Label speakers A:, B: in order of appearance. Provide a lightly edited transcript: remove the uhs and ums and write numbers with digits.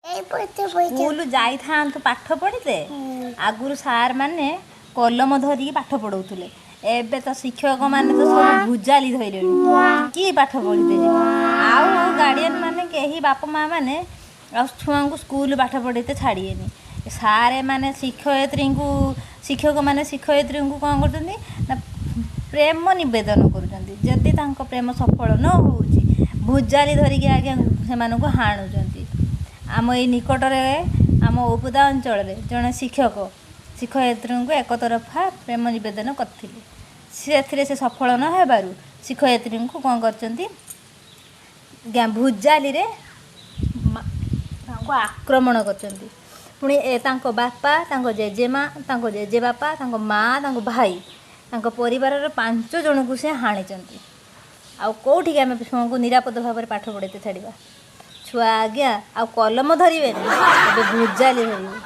A: School ଯାଇଥାନ୍ତୁ ପାଠ ପଢ଼ିତେ। ଆଗରୁ ସାର୍ ମାନେ କଲମ ଧରିକି ପାଠ ପଢ଼ଉଥିଲେ, ଏବେ ତ ଶିକ୍ଷକ ମାନେ ତ ସବୁ ଭୁଜାଲି ଧଇଲେଣି। କି ପାଠ ପଢ଼ିତେ ଯିବ? ଆଉ ଗାର୍ଡ଼ିଆନ୍ ମାନେ କେହି, ବାପା ମା ମାନେ ଆଉ ଛୁଆଙ୍କୁ ସ୍କୁଲ ପାଠ ପଢ଼ିତେ ଛାଡ଼ିବେନି। ସାର୍ ମାନେ ଶିକ୍ଷୟିତ୍ରୀଙ୍କୁ, ଶିକ୍ଷକମାନେ ଶିକ୍ଷୟିତ୍ରୀଙ୍କୁ କ'ଣ କରୁଛନ୍ତି ନା ପ୍ରେମ ନିବେଦନ କରୁଛନ୍ତି। ଯଦି ତାଙ୍କ ପ୍ରେମ ସଫଳ ନ ହେଉଛି, ଭୁଜାଲି ଧରିକି ଆଜ୍ଞା ସେମାନଙ୍କୁ ହାଣୁଛନ୍ତି। ଆମ ଏଇ ନିକଟରେ ଆମ ଔପଦା ଅଞ୍ଚଳରେ ଜଣେ ଶିକ୍ଷକ ଶିକ୍ଷୟିତ୍ରୀଙ୍କୁ ଏକତରଫା ପ୍ରେମ ନିବେଦନ କରିଥିଲେ। ସେଥିରେ ସେ ସଫଳ ନ ହେବାରୁ ଶିକ୍ଷୟିତ୍ରୀଙ୍କୁ କ'ଣ କରିଛନ୍ତି ଆଜ୍ଞା, ଭୁଜାଲିରେ ତାଙ୍କୁ ଆକ୍ରମଣ କରିଛନ୍ତି। ପୁଣି ଏ ତାଙ୍କ ବାପା, ତାଙ୍କ ଜେଜେମା, ତାଙ୍କ ଜେଜେବାପା, ତାଙ୍କ ମା, ତାଙ୍କ ଭାଇ, ତାଙ୍କ ପରିବାରର 5 ଜଣଙ୍କୁ ସେ ହାଣିଛନ୍ତି। ଆଉ କେଉଁଠିକି ଆମେ ଛୁଆଙ୍କୁ ନିରାପଦ ଭାବରେ ପାଠ ପଢ଼ାଇତେ ଛାଡ଼ିବା? ଛୁଆ ଆଜ୍ଞା ଆଉ କଲମ ଧରିବେନି, ଏବେ ଭୁଜାଲି ଧରିବେ।